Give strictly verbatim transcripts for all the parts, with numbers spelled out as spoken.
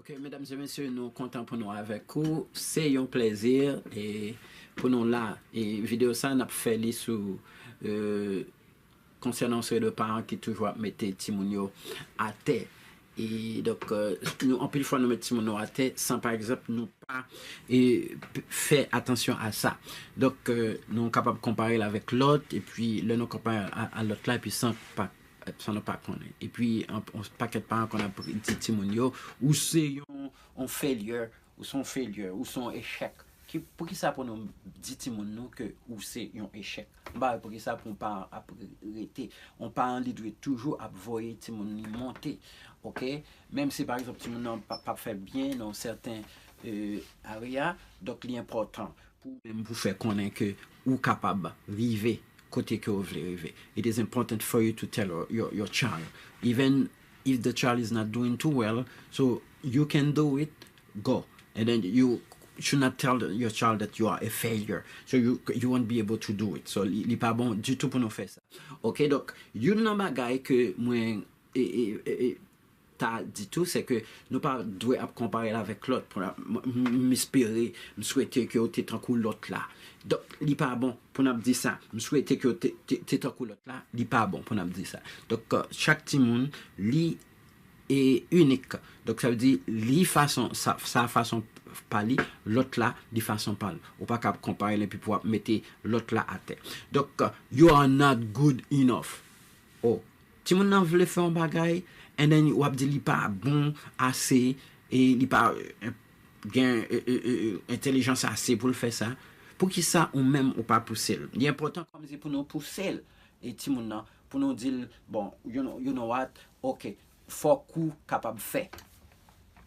Ok, medam e mesye, nou kontan pou nou avèk ou. Se yon plezi e pou nou la. E videyo sa, n ap fè li sou e, konsènan yon seri de paran ki toujou ap mete timoun yo atè. E donk, e, nou, anpil fwa nou met timoun nou atè san, pa egzanp, nou pa e, p- fè atansyon a sa. Donk, e, nou kapab konpare l avèk lòt, epi lè nou konpare a, a lòt la, epi san pa san nou pa konnen. Epi, an- yon pakèt paran konn ap di timoun yo, ou se yon, yon failure, ou se yon failure, ou se yon echèk. Ki, poukisa pou nou di timoun nou ke ou se yon echèk? M pa wè poukisa pou yon paran ap rete, yon paran li dwe toujou ap voye timoun li monte, ok? Menm si, pa egzanp, timoun nan pa, pa fè byen nan yon sèten e, area, donk li enpòtan pou ou menm pou fè konnen ke ou kapab rive kote ke ou vle rive. It is important for you to tell your, your, your child, even if the child is not doing too well, so you can do it, go. And then you should not tell the- your child that you are a failure. So you you won't be able to do it. So li, li pa bon ditou pou nou fè sa. Ok, donk, youn nan bagay ke mwen e, e, e, e, ta di tou, se ke nou pa dwe ap konpare l avèk lòt. Pou la- m- m- M espere, m swete ke w te tankou lòt la. Donk, li pa bon pou n ap di sa. M swete ke w te, te, te tankou lòt la. Li pa bon pou n ap di sa. Donk, e, chak timoun, li e inik. Donk, sa vle di, li fason, sa, sa fason pa li, lòt la, li fason pa l. Ou pa ka ap konpare l epi pou w ap mete lòt la atè. Donk, e, you are not good enough. Oh, timoun nan vle fè yon bagay, and then w ap di li pa bon ase, e li pa e, gen e, e, e, e, entèlijans ase pou l fè sa. Poukisa ou menm ou pa pouse l? Li enpòtan kòmsi pou nou pouse l, e timoun nan, pou nou di l, bon, you know, you know what, ok, fòk ou kapab fè.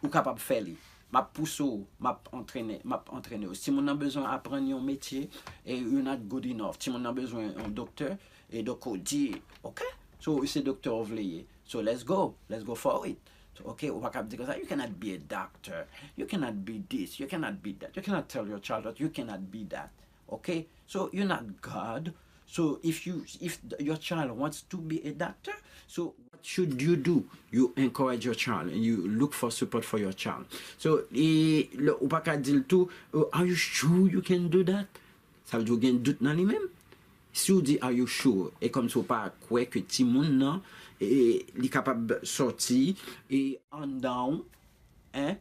Ou kapab fè li. M ap pouse w, m ap antrene, m ap antrene w. Si moun nan bezwen aprann yon metye, e you're not good enough. Si moun nan bezwen yon doktè, e donk ou di, ok, so se doktè w vle ye. So let's go, let's go for it. So, ok, ou pa kab di konsa, you cannot be a doctor, you cannot be this, you cannot be that, you cannot tell your child that you cannot be that. Ok, so you're not God. So if you if your child wants to be a doctor, so what should you do? You encourage your child and you look for support for your child. So e, le- ou pa ka di l tou, "Oh, are you sure you can do that?" Sa vle di ou gen dout nan li menm. Si w di are you sure, e kòmsi w pa kwè ke timoun nan e, li kapab sòti e anndan w, en,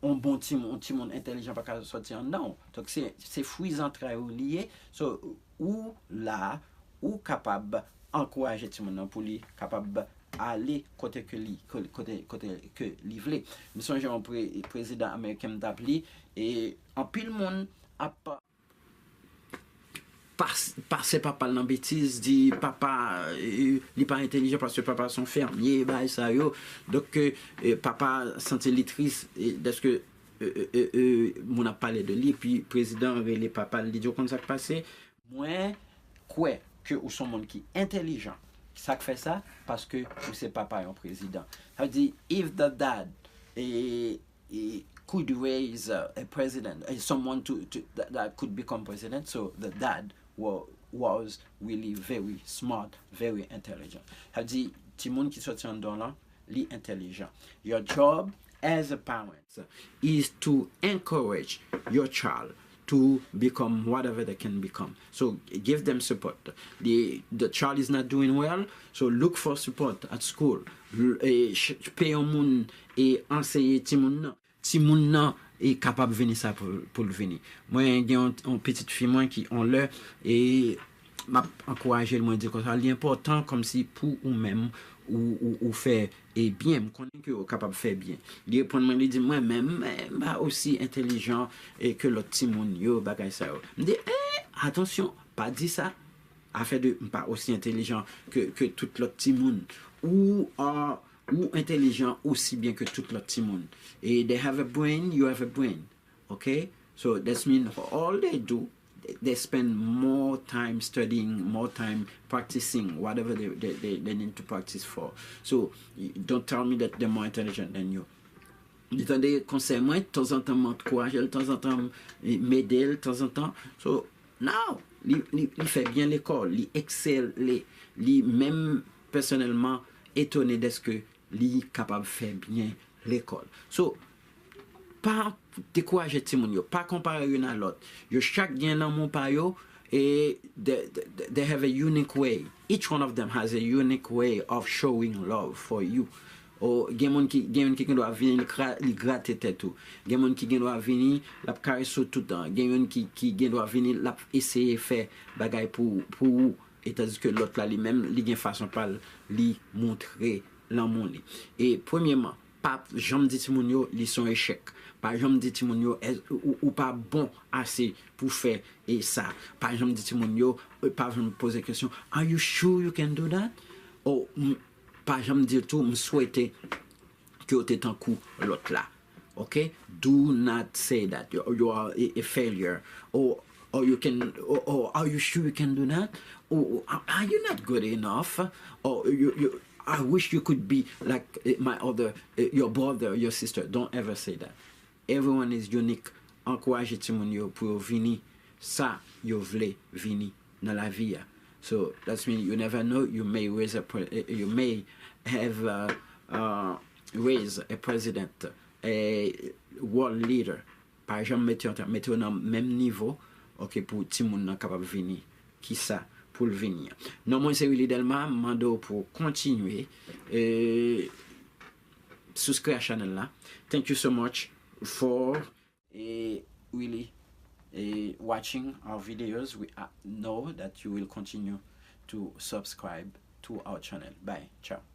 yon bon timoun, yon timoun entèlijan pa ka sòti anndan w. Donk se, se fwi zantray ou li ye. So, ou la, ou kapab ankouraje timoun nan pou li kapab ale kote ke li kote kote ke li vle. M sonje yon pre, prezidan ameriken m t ap li, e anpil moun ap pas, pase papa l nan betiz, di papa e, li pa entèlijan paske papa se yon fèmye, bagay sa yo. Donk e, e, papa santi li tris e, dèske e, e, e, e, moun ap pale de li, epi prezidan rele papa l, li di w konn sa k pase? Mwen kwè ke ou se yon moun ki entèlijan. Sa k fè sa? Paske ou se papa yon prezidan. Sa vle di, if the dad e, e, could raise a, a president, a someone to, to that, that could become president, so the dad wa- was really very smart, very intelligent. Sa vle di, timoun ki sòti anndan w lan, li entèlijan. Your job as a parent is to encourage your child to become whatever they can become. So give them support. The, the child is not doing well, so look for support at school. L- e, ch- Peye yon moun e anseye timoun nan. Timoun nan e kapab vini sa pou, pou l vini. Mwen gen yon, yon pitit fi mwen ki on lè e m ap ankouraje l, mwen di konsa, li enpòtan kòmsi pou ou menm ou, ou, ou fè e byen. M konnen ke ou kapab fè byen. Li reponn mwen, li di, mwen menm, eh, m pa osi entèlijan e ke lòt timoun yo, bagay sa yo. M di, eh, atansyon, pa di sa. Afè de m pa osi entèlijan ke, ke tout lòt timoun. Ou, ah, ou entèlijan osi byen ke tout lòt timoun. E they have a brain, you have a brain. Okay? So that's mean all they do, they- they spend more time studying, more time practicing whatever they, they, they, they need to practice for. So y- don't tell me that they're more intelligent than you. Li tande konsèy mwen, tanzantan m ankouraje l, tanzantan m ede l, tanzantan. So, now, li, li, li fè byen lekòl, li eksele, li menm pèsonèlman etone dèske li kapab fè byen lekòl. So, Pa dekouraje timoun yo, pa konpare youn a lòt. Yo chak gen lanmou pa yo, e they, they, they have a unique way. Each one of them has a unique way of showing love for you. O, gen moun ki, gen youn ki gen dwa vini, li, kra, li grate tèt ou. Gen moun ki gen dwa vini, l ap karese w toutan. Gen youn ki, ki gen dwa vini, l ap eseye fè bagay pou, pou ou. E tandiske lòt la, li menm, li gen fason pa l, li montre lanmou li. E premyèman, pa janm di timoun yo li se yon echèk. Pa janm di timoun yo ou, ou pa bon ase pou fè e sa. Pa janm di timoun yo, pa janm poze kesyon, "Are you sure you can do that?" Ou pa janm di tou, "M swete ke w te tankou lòt la." Ok? Do not say that you, you are a, a failure. Or, or you can, or, or are you sure you can do that? Or are you not good enough? Or you, you, I wish you could be like eh, my other, eh, your brother, your sister. Don't ever say that. Everyone is unique. Ankouraje timoun yo pou yo vini sa yo vle vini nan lavi a. So that's mean you never know, you may raise a pre- eh, you may have uh, uh, raise a president, a world leader. Pa janm mete yon tan, mete yo nan menm nivo, ok, pou timoun nan kapab vini. Kisa pou l vini an. Non mwen se Willy Delma, m mande w pou w kontinye eh, souscri a chanèl la. Thank you so much for eh, really eh, watching our videos. We uh, know that you will continue to subscribe to our channel. Bye. Ciao.